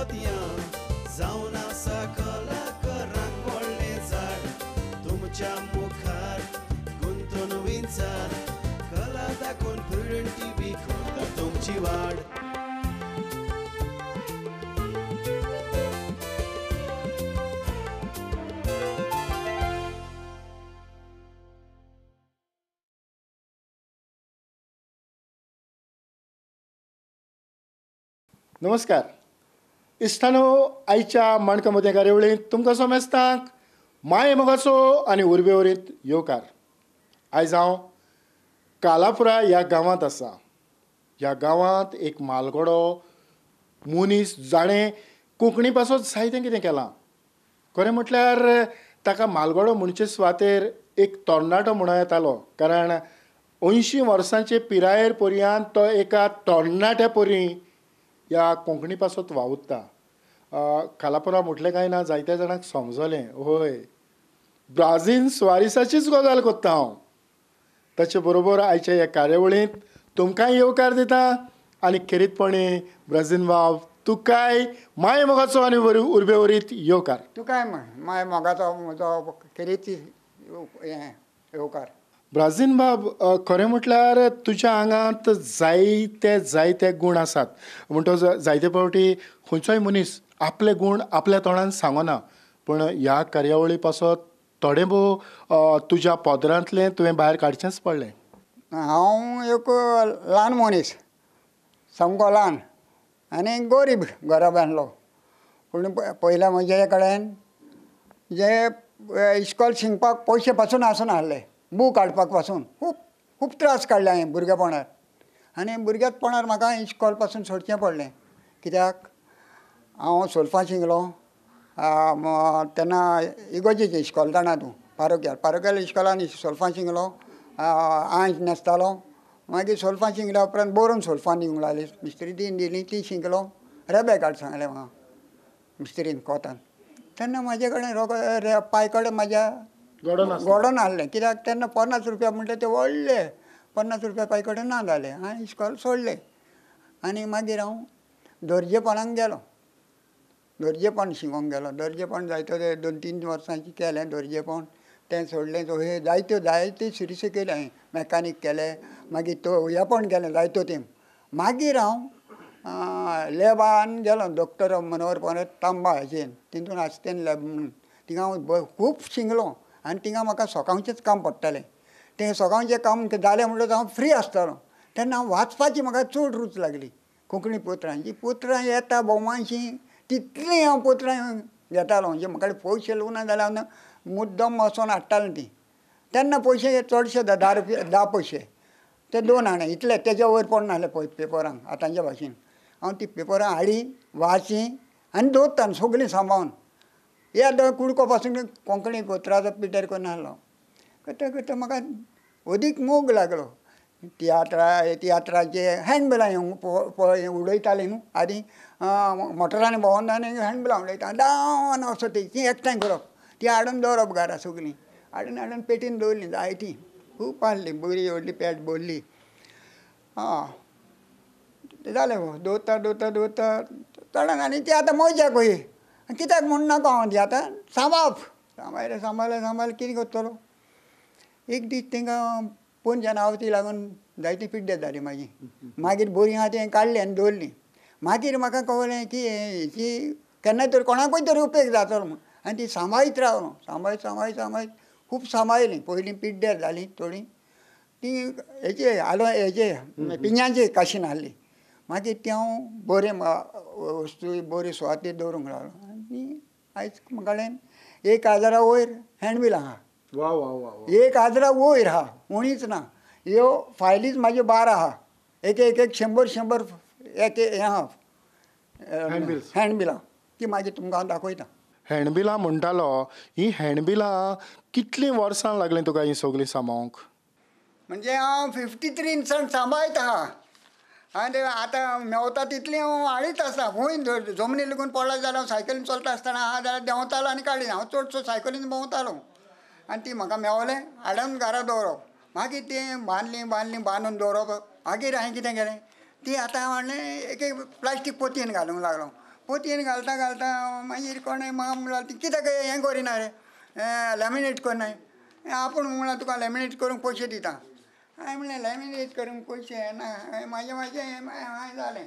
मोतयां जावन आसा कलाकारांक व्हडलें झाड तुमच्या मुखार गुंतून विंचार कला दाखोवन प्रुडंट टीव्ही करता तुमची वाड. नमस्कार इश्टानो, आयच्या माणका मोतयां कार्यावळींत तुमकां समेस्तांक माये मोगाचो आनी उर्बेवरीत येवकार. आयज हांव कालापुरा ह्या गांवांत आसा. ह्या गांवांत एक म्हालगडो मनीस जाणें कोंकणी पासत जायतें कितें केलां. खरें म्हटल्यार ताका म्हालगडो म्हणचे सुवातेर एक तरणाटो म्हणूं येतालो, कारण 80 वर्सांचे पिरायेर पर्यंत तो एका तरणाट्या परी ह्या कोंकणी पासत वावुरता. कालापुरा म्हटलें काय ना जायत्या जाणांक समजलें, हय ब्राजील सुवारीसाचीच गजाल करता हांव. ताचे बरोबर आयच्या ह्या कार्यावळींत तुमकांय येवकार दिता आनी खेरीतपणी ब्राजील बाब तुकाय माय मोगाचो आनी उर्बेवरीत येवकार. तुकाय माय मोगाचो म्हजो खेरीत येवकार. ब्राजील बाब, खरें म्हटल्यार तुज्या आंगांत जायते जायते गूण आसात. म्हणटकच जायते फावटी खंयचोय मनीस आपले गूण आपल्या तोंडान सांगना, पूण ह्या कार्यावळी पासत थोडे भोव तुज्या पदरांतलें तुवें भायर काडचेंच पडलें. हांव एक ल्हान मनीस, सामको ल्हान आनी गरीब घराब्यांतलो. पूण पयलें म्हजे कडेन जे इस्कॉल शिकपाक पयशे पासून आसनासले, बूक हाडपाक पासून खूब खूब त्रास काडले हांवें भुरगेपणार. आनी भुरगेपणार म्हाका इस्कॉल पासून सोडचें पडलें, कित्याक हांव सोल्फां शिकलो तेन्ना इगोजेचें इस्कॉल जाणा तूं, पारोक्याल पारोक्याल इस्कॉलान सोल्फां शिकलो, आंज न्हेसतालो. मागीर सोल्फां शिकल्या उपरांत बरोवन सोल्फां दिवंक लागली मिस्त्री, तीं दिली ती शिकलो. रेबे काड सांगलें म्हाका मिस्त्रीन कोतान. तेन्ना म्हाजे कडेन रोग पांय कडेन म्हाज्या गोडोन आहलें, कित्याक तेन्ना 50 रुपया म्हणटा ते व्हडले 50 रुपया पांय कडेन ना जाले. हांवें इस्कॉल सोडलें आनी मागीर हांव दर्जेपणाक गेलो, दर्जेपण शिकोंक गेलो. दर्जेपण जायते ते 2-3 वर्सांचें केलें दर्जेपण, तें सोडलें. हे जायत्यो जायत्यो सिरिसी केले हांवें, मॅकानीक केलें, मागीर तो हेपण केलें जायतो तेंप. मागीर हांव लॅबान गेलो, डॉक्टर मनोहर परत तांबा हाचेर तितून आसतेन लॅब म्हणून, थिंगा हांव खूब शिकलो. आनी थिंगा म्हाका सकाळचेंच काम पडटालें, तें सकाळचें काम जालें म्हणटकच हांव फ्री आसतालो. तेन्ना हांव वाचपाची म्हाका चड रूच लागली कोंकणी पत्रां. जीं पत्रां येता भोवमानशीं तितलीं हांव पत्रां घेतालो. म्हणजे म्हाका पयशे उरना जाल्यार हांव मुद्दम वचोन हाडटालें तीं. तेन्ना पयशे चडशे 10 रुपया 10 पयशे ते 2 आणें इतले, तेज्या वयर पडनासले पेपरांक आतांच्या भाशेन. हांव ती पेपरां हाडी वाची आनी दवरता सगळीं सांबाळून. ह्या कुडको पासून कोंकणी पत्राचो पिड्ड्यार करून आहलो. करता करता म्हाका अदीक मोग लागलो. तियात्राचे हँडबिलां येवंक उडयताले न्हू आदी, मोटरांनी भोंवन आनी हँडबिलां उडयता डावन असो ती एकठांय करप, ती हाडून दवरप घरा सगळीं हाडून हाडून पेटीन दवरलीं जायतीं, खूब आहली बरी व्हडली पेट भरली. आं जालें दवरता दवरता दवरता चडन आनी ती आतां मजा कही कित्याक म्हूण नाका हांव ती आतां सांबाळप. सांबाळलें सांबाळलें सांबाळलें कितें करतलो. एक दीस तांकां पणज्यान आवती लागून जायती पिड्ड्यार जाली म्हाजी. मागीर बरी आहा ती काडली आनी दवरली. मागीर म्हाका कळ्ळें की हेची केन्ना तरी कोणाकूय तरी उपेग जातलो म्हूण, आनी ती सांबाळीत रावलो. सांबाळीत सांबाळीत सांबाळीत खूब सांबाळ्ळी. पयलीं पिड्ड्यार जाली थोडी ती हेचे आलो हेचे पिंजांचे काशीन आहली. मागीर ती हांव बरें वस्तू बरी सुवातेर दवरूंक लागलो. आनी आयज म्हाका कडेन 1000 वयर हँडबील आहा. वा वा वा, 1000 वयर आहा, उणीच ना. ह्यो फायलीच म्हाज्यो 12 आहा, एक एक एक 100 100 एक हें आहा हँडबिलां. ती मागीर तुमकां हांव दाखयता. हँडबिलां म्हणटालो, ही हँडबिलां कितलीं वर्सां लागलीं तुका हीं सगळीं सांबाळूंक? म्हणजे हांव 53 सान सांबाळीत आहा. आनी आतां मेवता तितलीं हांव हाडीत आसता. खंय जमनी लागून पडला जाल्यार हांव सायकलीन चलता आसतना आहा जाल्यार देंवतालो आनी काडी. हांव चडसो सायकलीन भोंवतालो आनी ती म्हाका मेवलें हाडून घरा दवरप. मागीर ती बांदली बांदली बांदून दवरप. मागीर हांवें कितें केलें ती आतां हांव म्हणलें एक एक प्लास्टीक पोतयेन घालूंक लागलो. पोतयेन घालता घालता मागीर कोणें म्हाका म्हणल्यार कित्याक हें करिना रे, लॅमिनेट करनाय. आपूण म्हणल्यार तुका लॅमिनेट करूंक पयशे दिता. हांवें म्हणलें लॅमिनेट करूंक पयशे ना, हांवें म्हाजें म्हाजें हांवें जालें.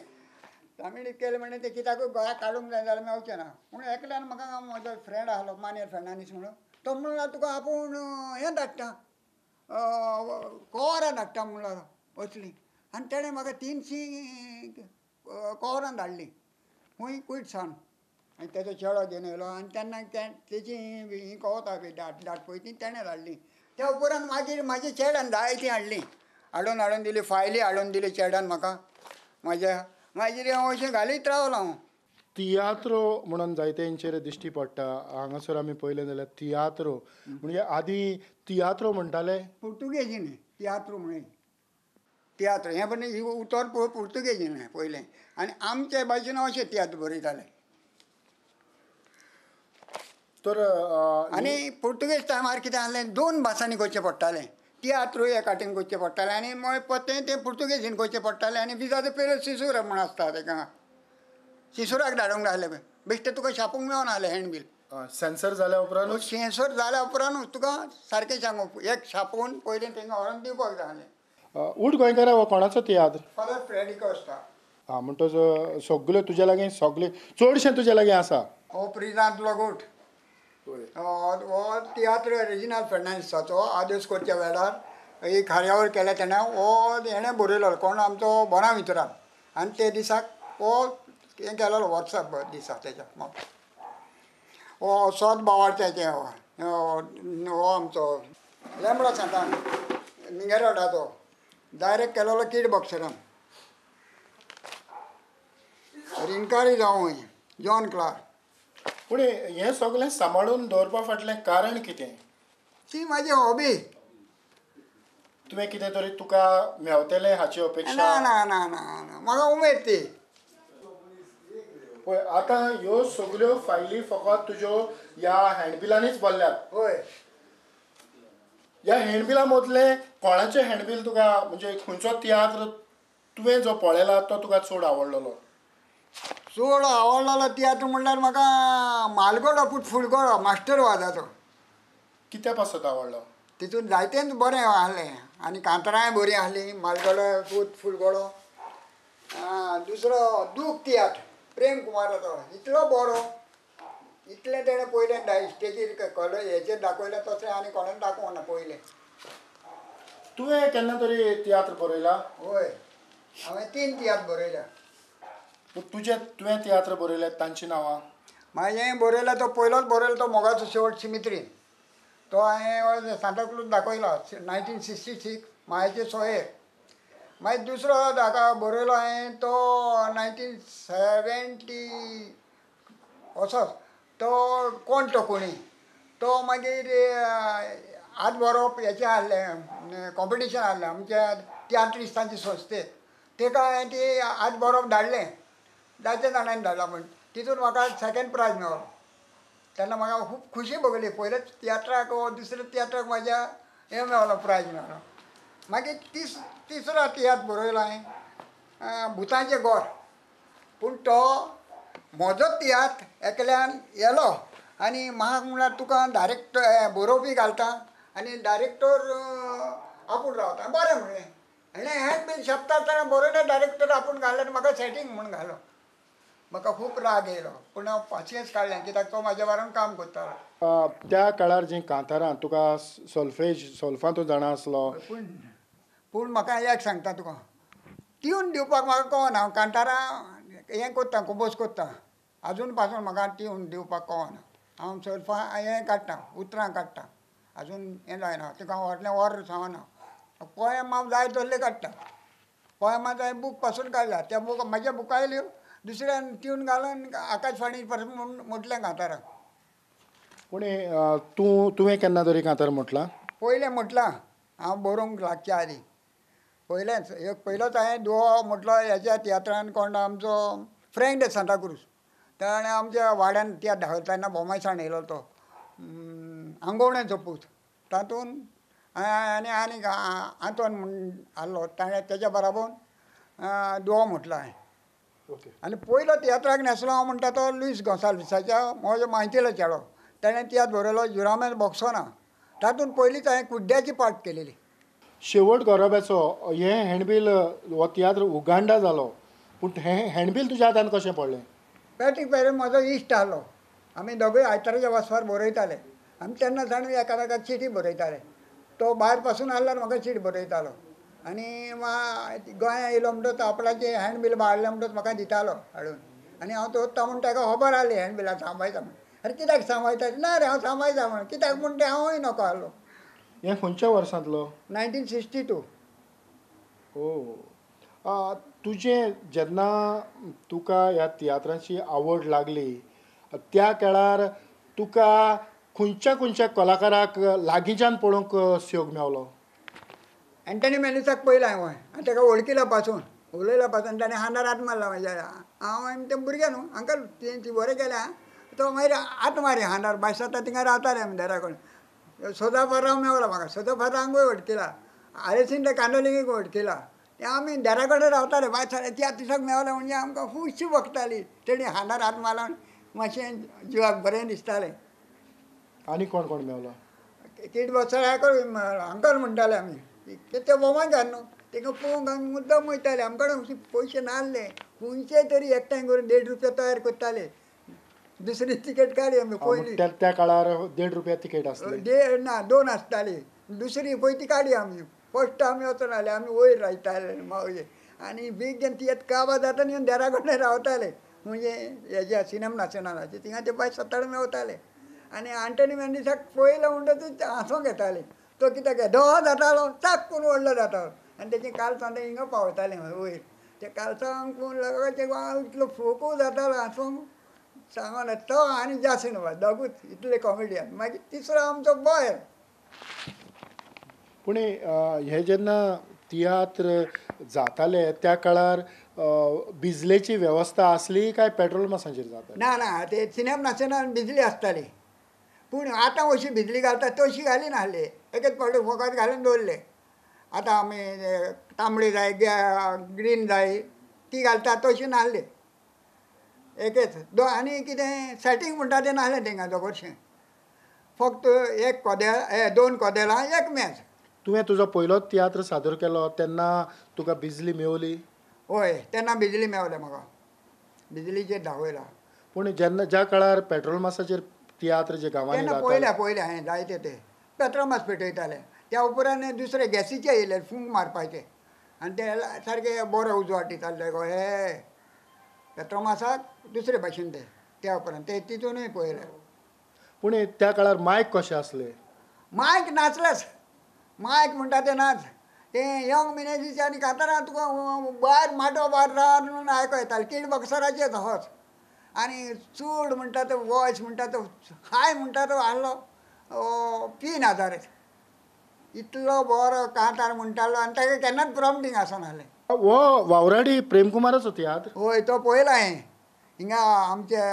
लॅमिनेट केलें म्हणलें तें कित्याकूय गोंयाक काडूंक जाय जाल्यार मेवचें ना. पूण एकल्यान म्हाका म्हजो फ्रेंड आहलो मानेर फेर्नांडीस म्हणून, तो म्हणल्यार तुका आपूण हें धाडटा, कवरां धाडटा म्हणलो असलीं. आनी तेणें म्हाका 300 कवरां धाडलीं खूंय कुयट सावन. आनी तेजो चेडो घेवन येयलो आनी तेन्ना तेजी हीं कवतां पळय दाट दाट पळय ती तेणें धाडली. त्या उपरांत मागीर म्हाज्या चेड्यान जायतीं हाडलीं, हाडून हाडून दिली, फायली हाडून दिली चेड्यान म्हाका म्हाज्या. मागीर हांव अशें घालीत रावलो हांव. तियात्रो म्हणून जायत्यांचेर दिश्टी पडटा. हांगासर आमी पळयलें जाल्यार तियात्रो म्हणजे आदी तियात्रो म्हणटाले पुर्तुगेजीन, तियात्रो म्हणून तियात्र हें पण उतर पुर्तुगेजीन पयलें, आनी आमचे भाशेन अशें तियात्र बरयताले. तर आनी पुर्तुगेज टायमार कितें आहलें, दोन भासांनी करचें पडटालें. तियात्रूय एकाटेन करचें पडटालें आनी मागीर परतें तें पुर्तुगेजीन करचें पडटालें. आनी विजाचो पेलो सिसूर म्हूण आसता तेका, सिसुराक धाडूंक जाय बेश्टें तुका छापूंक मेळना आहलें हँडबील. सेन्सर जाल्या उपरांत, सेन्सर जाल्या उपरांतूच तुका सारकें सांगू, एक छापून पयलीं तेंकां व्हरोन दिवपाक जाय आहलें. उठ गोंयकारा हो कोणाचो तियात्र? Father Freddy Costa. आं, म्हणटच सगळ्यो तुज्या लागीं, सगळे चडशें तुज्या लागीं आसा. हो प्रिजांतलो गोठ हो तियात्र रेजिनाल्ड फेर्नांडीसाचो आदेश करच्या वेळार ही कार्यावळ केल्या तेन्ना हो हेणें बरयलो, कोण आमचो बोना वितरान. आनी ते दिसाक हो हें केलेलो वर्साक दिसा तेच्या हो सोद बावारचें हो आमचो लेमडो सांतान मिंगेरोडाचो डायरेक्ट केलेलो कीड बॉक्सरान. रिणकारी जावं जॉन क्लार्क. पूण हें सगळें सांबाळून दवरपा फाटलें कारण कितें? ती म्हाजी हॉबी. तुवें कितें तरी तुका मेवतलें हाची अपेक्षा? ना ना ना ना, म्हाका उमेद ती. पळय आतां ह्यो सगळ्यो फायली फकत तुज्यो ह्या हँडबिलांनीच भरल्यात. हय. ह्या हँडबिलां मदलें कोणाचें हँडबील तुका, म्हणजे खंयचो तियात्र तुवें जो पळयला तो तुका चड आवडलेलो? चड आवडलेलो तियात्र म्हणल्यार म्हाका मालगडो पूत फुलगडो मास्टर वाजाचो. कित्या पासत आवडलो? तितून जायतेंच बरें आहलें आनी कांतरांय बरीं आहलीं. मालगडो पूत फुलगडो, दुसरो दूख तियात्र प्रेम कुमाराचो, इतलो बरो, इतलें तेणें पयलें स्टेजीर कलर हेचेर दाखयलें तशें आनी कोणें दाखोवंक ना पयलें. तुवें केन्ना तरी तियात्र बरयला? हय, हांवें 3 तियात्र बरयल्या. तुजे तुवें तियात्र बरयले तांची नांवां? म्हाजें बरयला तो पयलोच बरयलो तो मोगाचो शेवट सिमित्रीन, तो हांवें सांताक्रूज दाखयलो 1966 मायाचे सोयेर. मागीर दुसरो हाका बरयलो हांवें तो 1970 असोच, तो कोण तो कोणी, तो मागीर हात बरोवप हेचें आहलें कॉम्पिटिशन आहलें आमच्या तियात्रिस्तांचे संस्थेक, तेका हांवें ती हात बरोवप धाडलें, जायते जाणांनी धाडला, पूण तितून म्हाका सेकेंड प्रायज मेळ्ळो. तेन्ना म्हाका खूब खुशी भोगली, पयलेच तियात्राक वो दुसऱ्या तियात्राक म्हाज्या हें मेळ्ळो, प्रायज मेळ्ळो. मागीर तिसरो तियात्र बरयलो हांवें भुतांचें गोर, पूण तो म्हजो तियात्र एकल्यान येलो आनी म्हाका म्हणल्यार तुका डायरेक्ट बरोवपी घालता आनी डायरेक्टर आपूण रावता. बरें म्हणलें, हेणें हँडबील छापता आसतना बरयलें डायरेक्टर आपूण घालें आनी म्हाका सेटींग म्हूण घालो. म्हाका खूब राग येयलो, पूण हांव पासियेंस काडलें कित्याक तो म्हाज्या बारान काम करतालो. त्या काळार जीं कांतारां तुका सोल्फेज सोल्फां तूं जाणा आसलो? पूण पूण म्हाका एक सांगता तुका, ट्यून दिवपाक म्हाका कळना. हांव कांतारां हें करता, कंपोज करता, आजून पासून म्हाका ट्यून दिवपाक कळना. हांव सोल्फां हें काडटा, उतरां काडटा, आजून हें जायना. तुका व्हडलें वर सांगना, पोयम हांव जाय तसले काडटा. पोयमां हांवें बूक पासून काडल्या, त्या बूक म्हाज्या बुकायल्यो दुसऱ्यान ट्यून घालून आकाशवाणी पासून म्हटलें कांतारां. पूण तूं तुवें केन्ना तरी कांतार म्हटलां? पयलें म्हटलां हांव बरोवंक लागच्या आदीं, पयलेंच एक पयलोच हांवें दुवो म्हटलो हेच्या तियात्रान, कोण आमचो फ्रेंक दे सांताक्रूज, ताणें आमच्या वाड्यान तियात्र दाखयता तेन्ना बोमायसाण येयलो तो आंगोवणेचो पूत, तातूंत आनी आनीक आंतोन म्हूण आहलो, ताणें तेज्या बराबर दुवो म्हटलो हांवें. ओके. आनी पयलो तियात्राक न्हेसलो हांव म्हणटा तो लुईस गोंसाल्विसाच्या म्हजो मायतेलो चेडो, ताणें तियात्र बरयलो जुरामेन बोक्सोना, तातूंत पयलींच हांवें कुड्ड्याची पार्ट केलेली. शेवट गोरोब्याचो हें हँडबील हो तियात्र उगांडा जालो, पूण हें हँडबील तुज्या हातान कशें पडलें? पॅट्रीक पेरेन म्हजो इश्ट आहलो, आमी दोगूय आयताराच्या वसवार बरयताले. आमी तेन्ना सावन एकामेकाक चिटी बरयताले. तो भायर पासून आहल्यार म्हाका चीट बरयतालो आनी गोंया येयलो म्हणटच आपणाचें हँडबील हाडलें म्हणटच म्हाका दितालो हाडून. आनी हांव दवरता म्हूण ताका खबर आहली हँडबिलां सांबाळटा म्हूण. आरे कित्याक सांबाळटा? ना रे हांव सांबाळटा म्हूण. कित्याक म्हूण तें हांवूय नको आहलो. हें खंयच्या वर्सांतलो? 1962. ओ, तुजें जेन्ना तुका ह्या तियात्रांची आवड लागली त्या काळार तुका खंयच्या खंयच्या कलाकाराक लागींच्यान पळोवंक सोग मेवलो? एंटनी मेनेसाक पळयला हांवें आनी ताका वळखिला पासून, उलयला पासून. ताणें हांदार हात मारला म्हाज्या. हांव तें भुरगें न्हू अंकल ती बरें केलें. तो मागीर हात मारी हांदार बायसाता थिंगा रावताले आमी दारा कडेन. सोदा फर्रांव मेवला म्हाका, सोदा फर्रांकूय वळखिला, आरेसीन कांदोलिंगीक वळखिला. ते आमी दारा कडेन रावताले बायसार. त्या दिसाक मेवला म्हणजे आमकां खुशी भोगताली. तेणी हांदार हात मारला मातशें जिवाक बरें दिसतालें. आनी कोण कोण मेवलो? कीट बसराक अंकल म्हणटाले आमी. ते बोमांकार न्हू तांकां पळोवंक आमी मुद्दम वयताले. आमकां कडेन पयशे नासले, खंयचे तरी एकठांय करून 1.5 रुपया तयार करताले. दुसरी तिकेट काडली आमी पयली. त्या काळार 1.5 रुपया तिकेट आसली? देड ना, 2 आसताली. दुसरी पळय ती काडली आमी. फस्ट आमी वचून आले, आमी वयर रायताले मावजे आनी बेगीन तियात्र काबार जाता आनी देरा कडेन रावताले. म्हणजे हेज्या सिनेमा नाशनालाचे थिंगा ते बाय सत्ताड मेवताले. आनी आंटनी मेंडिसाक पळयलो म्हणटकच हांसोंक येतालें. तो कित्याक येदो जातालो, चाक करून व्हडलो जातालो आनी तेचें कालसांव तें हिंगा पावतालें वयर. तें कालसांव करून लोकांचें इतलो फोको जातालो हांसोंक सांगना. तो आनी जासीन बाय दोगूच इतले कॉमेडियन. मागीर तिसरो आमचो बॉय. पूण हे जेन्ना तियात्र जाताले त्या काळार बिजलेची वेवस्था आसली काय पेट्रोल मासांचेर जाताले? ना ना, ते सिनेमा नासतना बिजली आसताली. पूण आतां अशी बिजली घालता तशी घाली नासली. एकच फावटी फोकास घालून दवरले. आतां आमी तांबडी जाय ग्रीन जाय ती घालता तशी नासली. एकच आनी कितें सेटींग म्हणटा तें नासलें थिंगा जबरशें. फक्त एक कोदेल, 2 कोदेलां, एक मेज. तुवें तुजो पयलोच तियात्र सादर केलो तेन्ना तुका बिजली मेवली? हय, तेन्ना बिजली मेवले म्हाका, बिजलीचेर दाखयला. पूण जेन्ना ज्या काळार पेट्रोल मासाचेर तियात्र जे गांवांनी तेन्ना पळयल्या पळयल्या हांवें जायते ते पेट्रोमास पेटयताले. त्या उपरांत दुसरे गॅसीचे येयले फूंक मारपाचे आनी ते सारके बरो उजवाड दिताले गो हे पेट्रोमासाक दुसरे भाशेन ते. त्या उपरांत ते तितूनय पळयले. पूण त्या काळार मायक कशें आसले? मायक नासलेच. मायक म्हणटा ते नाच. ते यंग मिनेजीचे आनी कांतारां तुका भायर माटो भायर रावन म्हणून आयको येताले. कीड बक्सराचेच होच. आनी चूड म्हणटा तो वॉयस म्हणटा तो हाय म्हणटा तो आहलो 3000. इतलो बरो कांतार म्हणटालो आनी ताका केन्नाच प्रॉम्प्टींग आसनासलें. हो वावराडी प्रेमकुमाराचो तियात्र? हय, तो पळयला हांवें. हिंगा आमच्या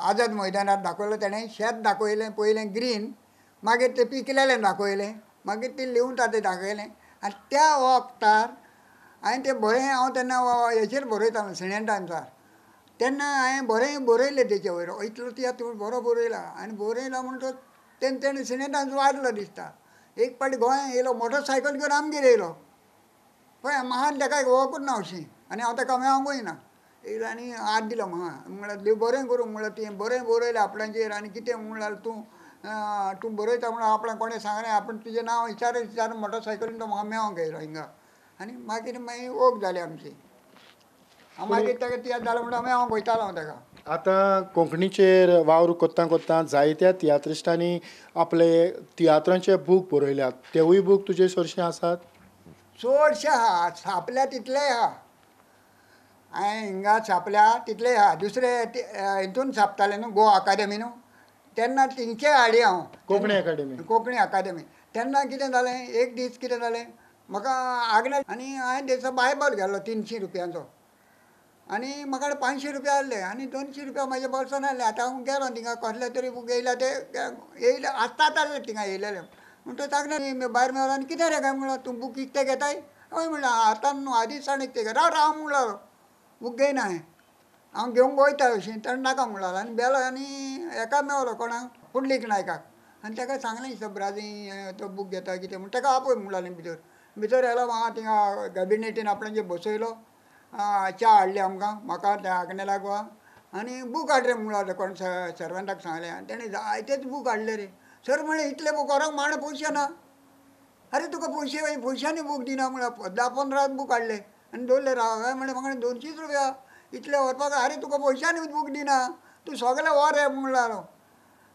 आझाद मैदानार दाखयलो तेणें. शेत दाखयलें पयलें ग्रीन, मागीर तें पिकलेलें दाखयलें, मागीर तें लिवता तें दाखयलें. आनी त्या वखतार हांवें तें बरें, हांव तेन्ना हेचेर बरयतालो सिनेमा टायम्सार, तेन्ना हांवें बरें बरयलें तेचे वयर. इतलो तियात्र बरो बरयला आनी बरयला म्हणटच तेन्ना तेणें सिनेमा टायम्स वाजलो दिसता. एक फावटी गोंयांत येयलो मोटरसायकल घेवन आमगेर येयलो. पळय महान ताका वळखूच ना अशी आनी हांव ताका मेळोंकूय ना. येयलो आनी हात दिलो म्हाका, म्हणल्यार देव बरें करूं म्हणल्यार तुवें बरें बरयलें आपणाचेर आनी कितें म्हणल्यार तूं तूं बरयता म्हणून आपणाक कोणें सांगलें, आपूण तुजें नांव विचार विचार मोटरसायकलीन तो म्हाका मेळोंक येयलो हिंगा. आनी मागीर मागीर वोग जाली आमची. मागीर ताका तियात्र जालो म्हणटा मेळोंक वयतालो हांव ताका. आतां कोंकणीचेर वावर करता करता जायत्या तियात्रिस्टांनी आपले तियात्रांचे बूक बरयल्यात, तेवूय बूक तुजे सरशीं आसात? चडशे आहा, छापल्या तितलेय आहा. हांवें हिंगा छापल्या तितलेय आहा. दुसरे हितून छापताले न्हू गोवा अकादेमी न्हू, तेन्ना तिंचे हाडी हांव. कोंकणी अकादेमी? कोंकणी अकादेमी. तेन्ना कितें जालें, एक दीस कितें जालें म्हाका आगण्या आनी हांवें तेचो बायबल घालो 300 रुपयांचो आनी म्हाका 500 रुपया आहले आनी 200 रुपया म्हाज्या बोल्सान आहले. आतां हांव गेलो थिंगा कसले तरी बूक येयल्या ते येयले आसतात आहले थिंगा येयलेले. म्हणटकच आगण्या भायर मेळ्ळो आनी कितें रे काय म्हणलो, तूं बूक इकते घेताय? हय म्हणलें, आतां न्हू आदींच सावन इकते घेता. राव राव म्हणलो, बूक घेयना हांवें. हांव घेवंक वयता अशीं ताणें नाका म्हणलो आनी बेलो आनी हेका मेवलो कोणाक पुंडलीक नायकाक आनी ताका सांगलें ब्राजीं तो बूक घेता कितें म्हूण ताका आपय म्हणलें भितर भितर येलो हांव थिंगा कॅबिनेटीन आपणाचेर बसयलो च्या हाडली आमकां म्हाका त्या आग्नेलाक वा आनी बूक हाड रे म्हणलो कोण सर्वंटाक सांगलें आनी तेणें जायतेच बूक हाडले रे. सर म्हणलें इतले बूक व्हरोंक माण पयशे ना. अरे तुका पयशे पयशांनी बूक दिना म्हणल्यार 10-15 बूक हाडले आनी दवरले राव. हांवें म्हणलें म्हाका 200 रुपया इतले व्हरपाक. अरे तुका पयशांनी बूक दिना तूं सगळे व्हर रे म्हणलो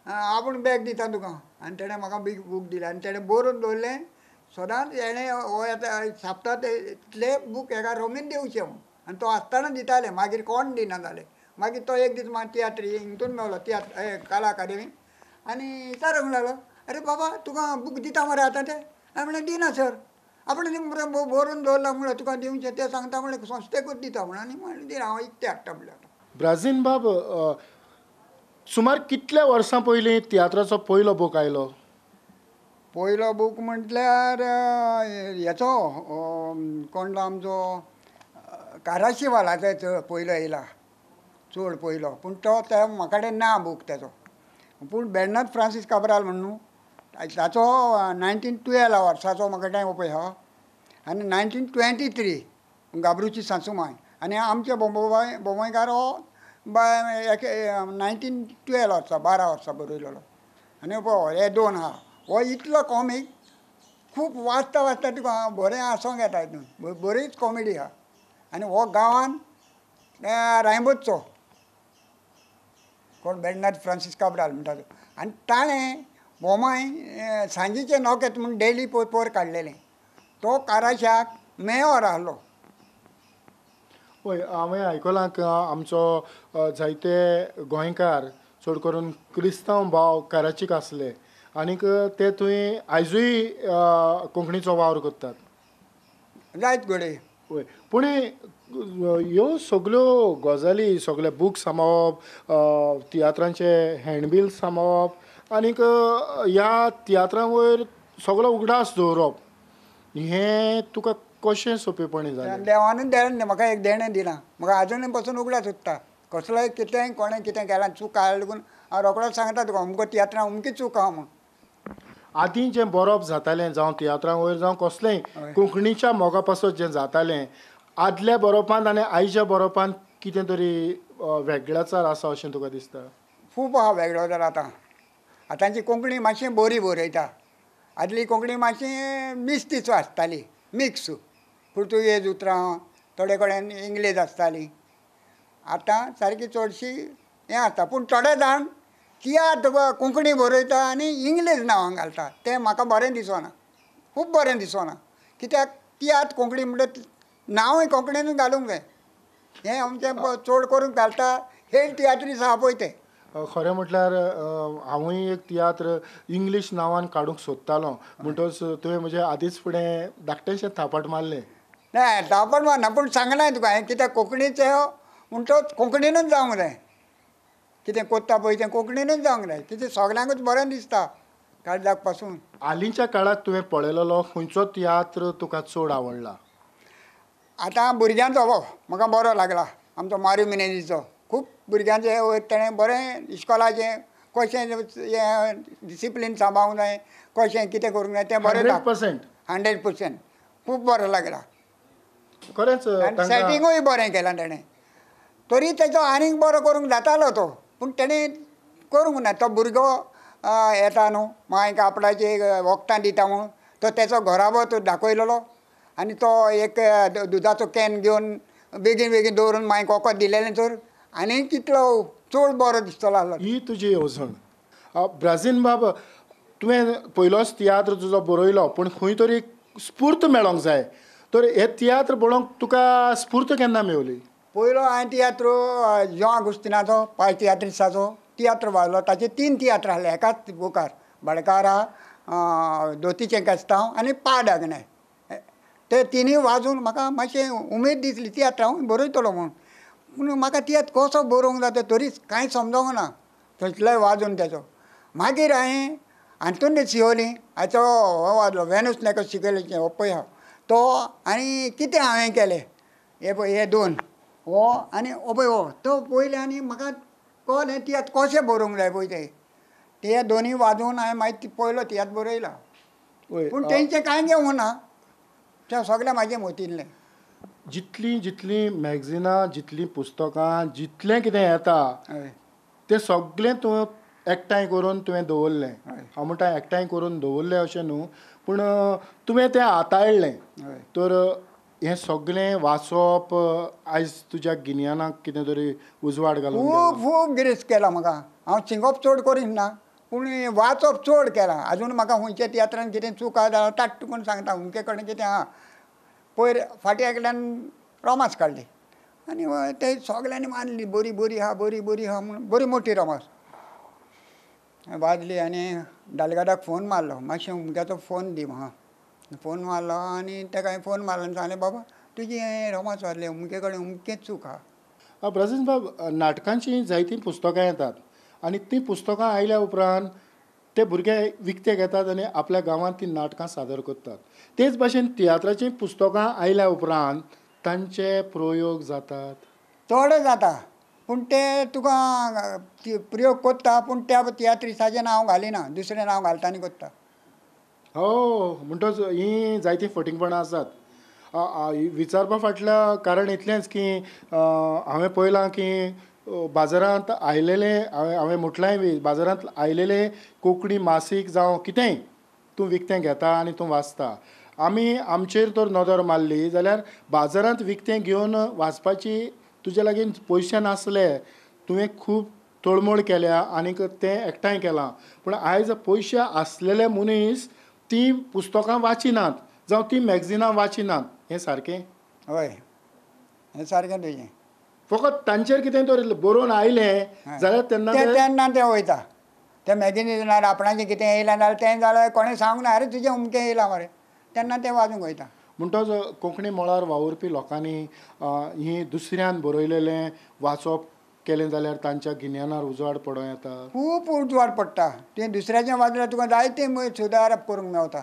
आपूण बॅग दिता तुका. आनी तेणें म्हाका बीग बूक दिले आनी तेणें बरोवन दवरलें सदांच हेणें हो येता छापता ते इतले बूक हेका रोमीन दिवचे म्हूण. आनी तो आसतना दिताले मागीर कोण दिना जाले. मागीर तो एक दीस म्हाका तियात्री हिंगतून मेवलो तियात्र कला अकादेमी आनी विचारूंक लागलो अरे बाबा तुका बूक दिता मरे आतां ते. हांवें म्हणलें दिना सर. आपणें बरोवन दवरलां म्हणल्यार तुका दिवचें तें सांगता म्हणलें संस्थेकूच दिता म्हणून आनी म्हणलें दिना हांव इकतें हाडटा म्हणलें. ब्राजीन बाब सुमार कितल्या वर्सां पयलीं तियात्राचो पयलो बूक आयलो? पयलो बूक म्हटल्यार हेचो कोण आमचो काराशीवालाचो पयलो येयला चड पयलो. पूण तो त्या म्हाका कडेन ना बूक तेचो. पूण बेर्नाद फ्रांसीस काब्राल म्हण न्हू ताचो 1912 वर्साचो म्हाका कडेन पळय आहा आनी 1923 गाब्रूची सासूमाय आनी आमचे बोंबोबाय बोमोयकार हो 1912 वर्सा 12 वर्सां बरयलेलो. आनी पळय हे दोन आहा. हो इतलो कॉमीक खूब वाचता वाचता तुका बरें हांसोंक येता हितून बरीच कॉमेडी आहा. आनी हो गांवान रायबोतचो कोण बेर्नाद फ्रांसीस काब्राल म्हणटा तो. आनी ताणें बोमाय सांजेचें नोकेत म्हूण डेली पेपर काडलेलें. तो काराश्याक मेयोर आहलो. पळय हांवें आयकलां आमचो जायते गोंयकार चड करून क्रिस्तांव भाव कराचीक आसले आनीक ते थंय आयजूय कोंकणीचो वावर करतात. जायत घडये. वय पूण ह्यो सगळ्यो गजाली सगळे बूक सांबाळप तियात्रांचे हँडबील सांबाळप आनीक ह्या तियात्रां वयर सगळो उगडास दवरप हें तुका कशें सोंपेपणी जालें? देवानूच देणें म्हाका एक देणें दिलां. म्हाका आजुनूय पसून उगडास उरता कसलोय कितेंय कोणें कितें केलां चूक आहा लागून हांव रोखडोच सांगता तुका अमको तियात्रां अमकी चूक आहा म्हूण. आदीं जें बरोवप जातालें जावं तियात्रां वयर जावं कसलेंय कोंकणीच्या मोगा पासत जें जातालें आदल्या बरोवपांत आनी आयच्या बरोवपांत कितें तरी वेगळाचार आसा अशें तुका दिसता? खूब आहा वेगळोचार. आतां आतांची कोंकणी मातशी बरी बरयता. आदली कोंकणी मातशी मिस्तीचो आसताली मिक्स पुर्तुगेज उतरां थोडे कडेन इंग्लेज आसताली. आतां सारकी चडशी हें आसता. पूण थोडे जाण तियात्र कोंकणी बरयता आनी इंग्लेज नांवां घालता तें म्हाका बरें दिसना खूब बरें दिसना. कित्याक तियात्र कोंकणी म्हणल्यार नांवूय कोंकणीनूच घालूंक जाय. हें आमचें चड करून घालता हे तियात्रीस आहा पळय ते. खरें म्हटल्यार हांवूय एक तियात्र इंग्लीश नांवान काडूंक सोदतालो म्हणटच तुवें म्हजें आदींच फुडें धाकटेंशें थापट मारलें. ना थापट मारना पूण सांगना तुका हांवें कित्याक कोंकणीचें म्हणटच कोंकणीनूच जावंक जाय. कितें कोत्ता पळय तें कोंकणीनूच जावंक जाय. कितें सगल्यांकूच बरें दिसता काळजाक पासून. हालींच्या काळांत तुवें पळयलेलो खंयचो तियात्र तुका चड आवडला? आतां भुरग्यांचो हो म्हाका बरो लागला आमचो मारियो मिनेजीचो. खूब भुरग्यांचें तेणें बरें इश्कोलाचें कशें हें डिसिप्लीन सांबाळूंक जाय कशें कितें करूंक जाय तें बरें 100% 100% खूब बरो लागला. खरेंच सेटिंगूय बरें केलां तेणें. तरी तेचो आनीक बरो करूंक जातालो तो पूण तेणें करूंक ना. तो भुरगो येता न्हू मांयक आपणाची वखदां दिता म्हूण तो तेचो घराबो तो दाखयलेलो आनी तो एक दुदाचो can घेवन बेगीन बेगीन दवरून मांयक वखद दिलेलें तर आनी कितलो चड बरो दिसतलो आसलो. ही तुजी येवजण. ब्राजीन बाब तुवें पयलोच तियात्र तुजो बरयलो पूण खंय तरी स्फूर्त मेळोंक जाय तर हे तियात्र बरोवंक तुका स्फूर्त केन्ना मेवली? पयलो हांवें तियात्र जों आगुस्तिनाचो पाय तियात्रिसाचो तियात्र वाजलो. ताचे 3 तियात्र आसले एकाच बुकार भाडकारा दोतीचें केस्तांव आनी पाड आग्ने. ते तिनूय वाजून म्हाका मातशें उमेद दिसली तियात्र हांव बरयतलो म्हूण. पूण म्हाका तियात्र कसो बरोवंक जाता तरी कांय समजोंक ना थंयसले वाजून तेचो. मागीर हांवें आंतोन सियोली हाचो हो वाजलो वेनूस नायक शिकयलें हो पळय हांव तो आनी कितें हांवें केलें हे पळय हे दोन हो आनी हो पळय हो तो पयले आनी म्हाका कळ्ळें तियात्र कशें बरोवंक जाय पळय ते ते दोनूय वाजोवन हांवें मागीर पयलो तियात्र बरयला. पूण तेंचें कांय घेवंक ना, तें सगळें म्हाजें मतींतलें. जितलीं जितलीं मॅगझिनां, जितलीं पुस्तकां, जितलें कितें येता तें सगळें तूं एकठांय करून तुवें दवरलें. हांव म्हणटा एकठांय करून दवरलें अशें न्हू, पूण तुवें तें हाताळ्ळें. तर हें सगळें वाचप आयज तुज्या गिन्यानाक कितें तरी उजवाड घालून खूब खूब गिरेस्त केला म्हाका. हांव शिंगप चड करिना पूण वाचप चड केलां. आजून म्हाका खंयच्या तियात्रान कितें चूक आहा जाल्यार ताट्ट करून सांगता अमके कडेन कितें आहा. पयर फाटीं एकल्यान रोमांस काडली आनी ते सगल्यांनी मानली बरी बरी आहा बरी बरी आहा म्हणून बरी मोठी रोमांस वाजली. आनी दालगादाक फोन मारलो, मातशें अमक्याचो फोन दी म्हाका. फोन मारलो आनी ताका हांवें फोन मारलो आनी सांगलें बाबा तुजी रोमांस वाजली अमके कडेन अमकेच चूक आहा. ब्राजीन बाब, नाटकांचीं जायतीं पुस्तकां येतात आनी तीं पुस्तकां आयल्या उपरांत ते भुरगे विकते घेतात आनी आपल्या गांवांत तीं नाटकां सादर करतात. तेच भाशेन तियात्राचीं पुस्तकां आयल्या उपरांत तांचे प्रयोग जातात, चड जाता. पूण ते तुका प्रयोग करता पूण त्या तियात्रिसाचें नांव घालिना, दुसरें नांव घालता आनी करता. हो, म्हणटच हीं जायतीं फटींगपणां आसात. विचारपा फाटल्या कारण इतलेंच की हांवें पळयलां की बाजारांत आयलेलें, हांवें म्हटलांय बी, बाजारांत आयलेलें कोंकणी मासीक जावं कितेंय तूं विकतें घेता आनी तूं वाचता. आमी आमचेर तर नदर मारली जाल्यार बाजारांत विकतें घेवन वाचपाची तुजे लागीं पयशे नासले, तुवें खूब तळमळ केल्या आनीक तें एकठांय केलां. पूण आयज पयशे आसलेले मनीस तीं पुस्तकां वाचिनात जावं तीं मॅगझिनां वाचिनात. हें सारकें? हय, हें सारकें तुजें. फकत तांचेर कितें तर बरोवन आयलें जाल्यार तेन्ना तेन्ना तें वयता. तें मॅगझिनार आपणाचें कितें येयलां जाल्यार तें जाल्यार कोणें सांगूंक ना, अरे तुजें अमकें येयलां मरे, तेन्ना तें वाजूंक वयता. म्हणटच कोंकणी मळार वावुरपी लोकांनी ही दुसऱ्यान बरयलेलें वाचप केलें जाल्यार तांच्या गिन्यानार उजवाड पडों येता. खूब उजवाड पडटा. तें दुसऱ्याचें वाचल्यार तुका जायतें सुदारप करूंक मेवता,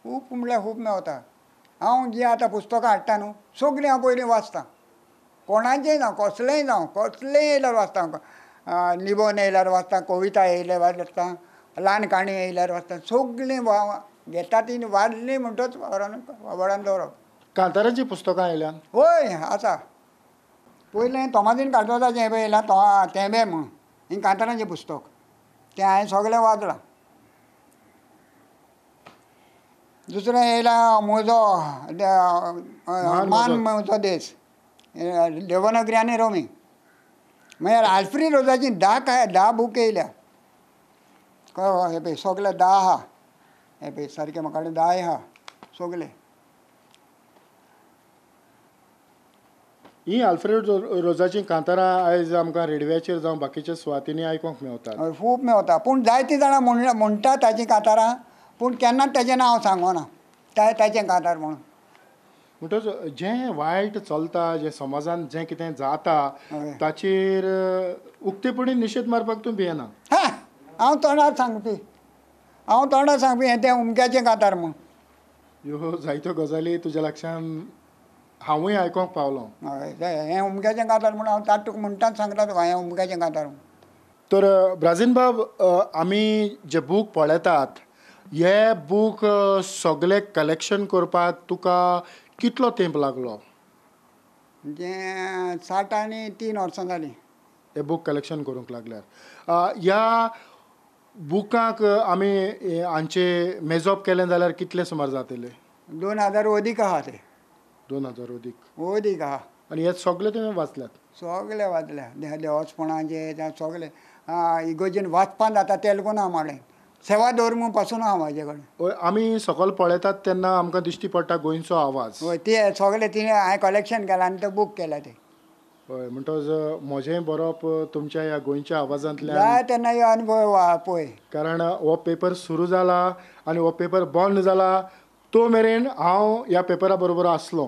खूब म्हणल्यार खूब मेवता. हांव जीं आतां पुस्तकां हाडटा न्हू सगळीं हांव पयलीं वाचतां, कोणाचेंय जावं कसलेंय जावं, कसलेंय येयल्यार वाचता. निबंद येयल्यार वाचता, कविता येयल्यार वाचता, ल्हान काणी येयल्यार वाचता, सगळीं घेता ती वाचली म्हणटच व्हरून दवरप. कांतारांचीं पुस्तकां आयल्यान? हय आसा. पयलें तोमाजीन कार्दोजाचें हें पळय येयलां तेंबे म्हूण, हें कांतारांचें पुस्तक, तें हांवें सगळें वाचलां. दुसरें येयलां म्हजो मान म्हजो देस, देवनागरी आनी रोमी. मागीर आल्फ्री रोजाचीं 10 बूक येयल्या. कळ्ळें? हें पळय सगळे 10 आहा, हें पळय सारकें म्हाका 10 आहा सगळे. ही आल्फ्रेड रोजाचीं कांतारां आयज आमकां रेडियोचेर जावं बाकीच्या सुवातींनी आयकूंक मेवतात, खूब मेवता. पूण जायतीं जाणां म्हणटा ताचीं कांतारां, पूण केन्नाच ताचें नांव सांगना ताचें कांतार म्हणून. म्हणटच जें वायट चलता, जें समाजान जें कितें जाता ताचेर उक्तेपणी निशेध मारपाक तूं भियेना? हा, हांव तोंडार सांगपी, हांव तोंडार सांगपी हें तें अमक्याचें कांतार म्हूण. ह्यो जायत्यो गजाली तुज्या लक्षान हांवूय आयकोंक पावलो. हय, हें अमक्याचें कांतार म्हूण हांव तातूंक म्हणटाच सांगता तुका, हें अमक्याचें कांतार म्हूण. तर ब्राजीन बाब, आमी जे बूक पळयतात हे बूक सगळे कलेक्शन करपाक तुका कितलो तेंप लागलो? म्हणजे 60 आनी 3 वर्सां जालीं हे बूक कलेक्शन करूंक लागल्यार. ह्या बुकांक आमी हांचे मेजप केलें जाल्यार कितले सुमार जातले? 2000 अदीक आहा ते. 2000 अदीक? अदीक आहा. आनी हे सगळे तुवें वाचल्यात? सगळे वाचल्या, देवस्पणाचे सगळे. इगोर्जेन वाचपान जाता तेलगू ना म्हाडें, सेवा धर्म पासून आहा म्हाजे कडेन. आमी सकयल पळयतात तेन्ना आमकां दिश्टी पडटा गोंयचो आवाज. हय, ते सगळे तिणें हांवें कलेक्शन केलां आनी ते बूक केला ते. हय, म्हणटच म्हजें बरोवप तुमच्या ह्या गोंयच्या आवाजांतल्यान जाय तेन्ना ह्यो अनुभव पळय. कारण हो पेपर सुरू जाला आनी हो पेपर बंद जाला तो मेरेन हांव ह्या पेपरा बरोबर आसलो.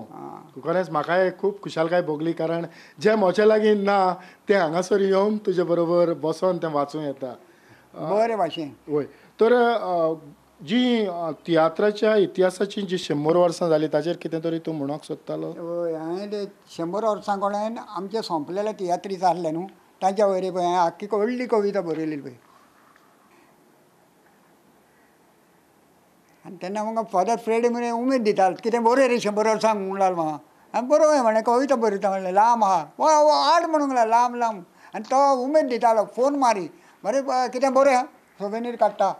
खरेंच म्हाकाय खूब खुशालकाय भोगली, कारण जें म्हजे लागीं ना तें हांगासर येवन तुजे बरोबर बसोन तें वाचूं येता बरें भाशेन. वय, तर जी तियात्राच्या इतिहासाची जी 100 वर्सां जाली ताचेर कितें तरी तूं म्हणूंक सोदतालो? हय, हांवें ते 100 वर्सां कडेन आमचे सोंपलेले तियात्रीस आसले न्हू तांच्या वयर पळय हांवें आख्खी व्हडली कविता बरयली पळय. आनी तेन्ना म्हाका फादर फ्रेडी मरे उमेद दितालो, कितें बरय रे 100 वर्सांक म्हणूंक लागलो म्हाका. हांवें बरोय म्हणलें, कविता बरयता म्हणलें, लांब आहा वा आड म्हणूंक लागलो लांब लांब. आनी तो उमेद दितालो, फोन मारी मरे कितें बरय आं सोवेनीर काडटा,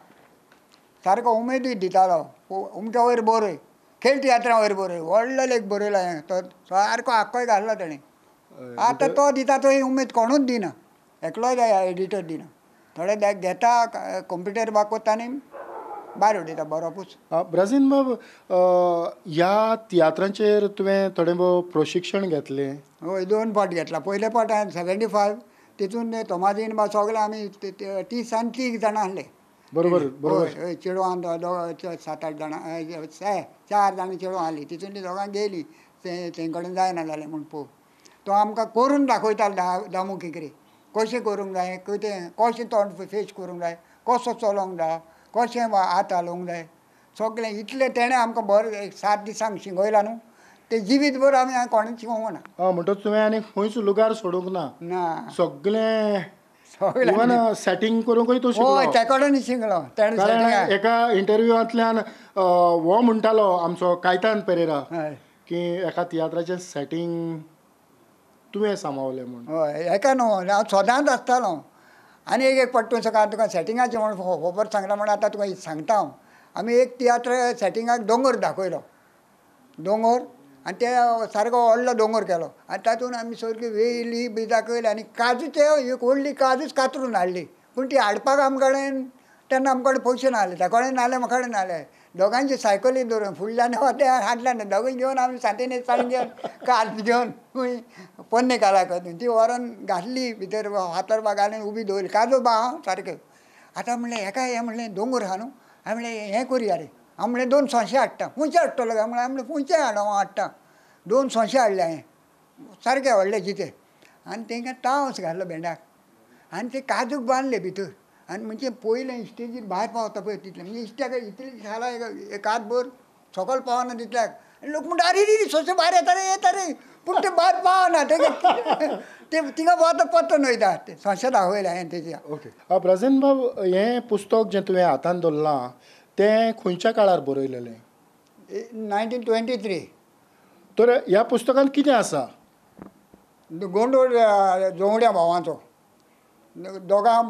सारको उमेदूय दितालो. उमक्या वयर बरय, खेळ तियात्रा वयर बरय, व्हडलो लेख बरयला हांवें, तो सारको आख्खोय घातलो तेणें. आतां तो दिता तो उमेद कोणूच दिना, एकलोय एडिटर दिना. थोडे घेता कंप्युटर बाकोता आनी भायर उडयता बरोवपूच. ब्राजीन बाब, ह्या तियात्रांचेर तुवें थोडें भोव प्रशिक्षण घेतलें? हय, 2 पाट घेतला. पयले पाट हांवें 75, तितून तोमाजीन बा सगळे आमी 30 आनी 30 जाणां आसले. बरोबर बरोबर. हय, चेडवां 7-8 जाणां, 4 जाणां चेडवां आसलीं, तितून ती दोगां गेलीं, तें कडेन जायना जालें म्हूण पळोव. तो आमकां करून दाखयतालो दामू केंकरे, कशें करूंक जाय, कितें कशें तोंड फेस करूंक जाय, कसो चलोवंक जाय, कशें हात हालोवंक जाय, सगळें इतलें तेणें आमकां बरें 7 दिसांक शिकयलां न्हू, तें जिवीत भर आमी कोणें शिकोवंक ना. म्हणटच तुवें आनी खंयच लुगार सोडूंक ना? ना, सगळें इवन सेटींग करूंकय तूं शिकलो? हय, त्या कडेन शिकलो. कारण एका इंटरव्यूआंतल्यान हो म्हणटालो आमचो कायतान पेरेरा की एका तियात्राचें सेटींग तुवें सांबाळलें म्हूण. हय, एका न्हू, हांव सदांच आसतालो. आनी एक एक पट्टून सकाळ तुका सेटिंगाचें म्हूण खबर सांगलां म्हूण आतां तुका सांगता हांव. आमी एक तियात्र सेटिंगाक दोंगर दाखयलो, दोंगर, आनी ते सारको व्हडलो दोंगर केलो आनी तातूंत आमी सारकी वेली बी दाखयली आनी काजूचे एक व्हडली काजूच कातरून हाडली. पूण ती हाडपाक आमचे कडेन तेन्ना आमचे कडेन पयशे नासले, त्या कडेन नासले, म्हाका कडेन नासले. दोगांची सायकली धरून फुडल्यान ते हाडल्यान दोगूय घेवन आमी सांतिनेज सावन घेवन काज घेवन पोन्ने काळाक ती व्हरून घातली भितर फातर बा घालून उबी दवरली. काजू बा सारक्यो. आतां म्हणलें हेका हें म्हणलें दोंगर आहा न्हू, हांवें म्हणलें हें करुया रे. हांव म्हणलें 2 सोंशे हाडटा. खंयचे हाडटलो काय म्हणलें? हांवें म्हणलें खंयचे हाड हांव हाडटा. 2 सोंशे हाडले हांवें सारके व्हडले जिते, आनी तेंकां तावस घातलो भेंडाक आनी ते काजूक बांदले भितर. आनी म्हणजे पयलें स्टेजीर भायर पावता पळय तितलें म्हणजे इश्ट्याक इतली खाला एक हातभर सकयल पावना तितल्याक. आनी लोक म्हणटा अरे रे सोंशे भायर येता रे येता रे, पूण ते भायर पावना, ते थिंगा पावता परतून वयता. ते सोंशे दाखयले हांवें तेज्या. ओके ब्राजीन बाब, हें पुस्तक जें तुवें हातान दवरलां तें खंयच्या काळार बरयलेलें? 1923. तर ह्या पुस्तकांत कितें आसा? गोंडोळ जोवड्या भावांचो, दोगां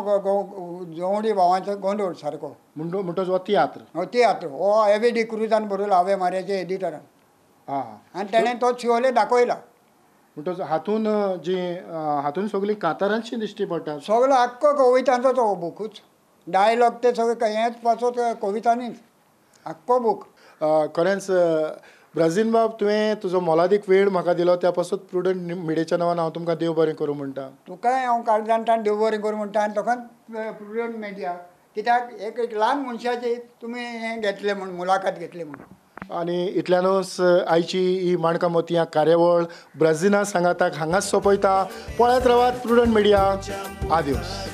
जोवडी भावांचो गोंदोळ सारको. म्हणटच हो तियात्र? हो तियात्र, हो एवे डी क्रुजान बरयलो, आवे मार्याचे एडिटरान. आं, आनी तेणें तो शिवोले दाखयला. म्हणटच हातून जी हातून सगळीं कांतारांची दिश्टी पडटा, सगळो आख्खो कवितांचो तो बुकूच, डायलॉग ते सगळे हेंच पासत कवितांनीच आख्खो बूक. खरेंच ब्राजीन बाब, तुवें तुजो मोलादीक वेळ म्हाका दिलो त्या पासत प्रुडंट मिडियाच्या नांवान हांव तुमकां देव बरें करूं म्हणटा. तुकाय हांव काळजान देव बरें करूं म्हणटा आनी लोकांक प्रुडंट मिडिया, कित्याक एक एक ल्हान मनशाची तुमी हें घेतलें म्हूण, मुलाखत घेतली म्हूण. आनी इतल्यानूच आयची ही माणकां मोतयां कार्यावळ ब्राजीना सांगाताक हांगाच सोंपयता. पळयत रावात प्रुडंट मिडिया. आदियोस.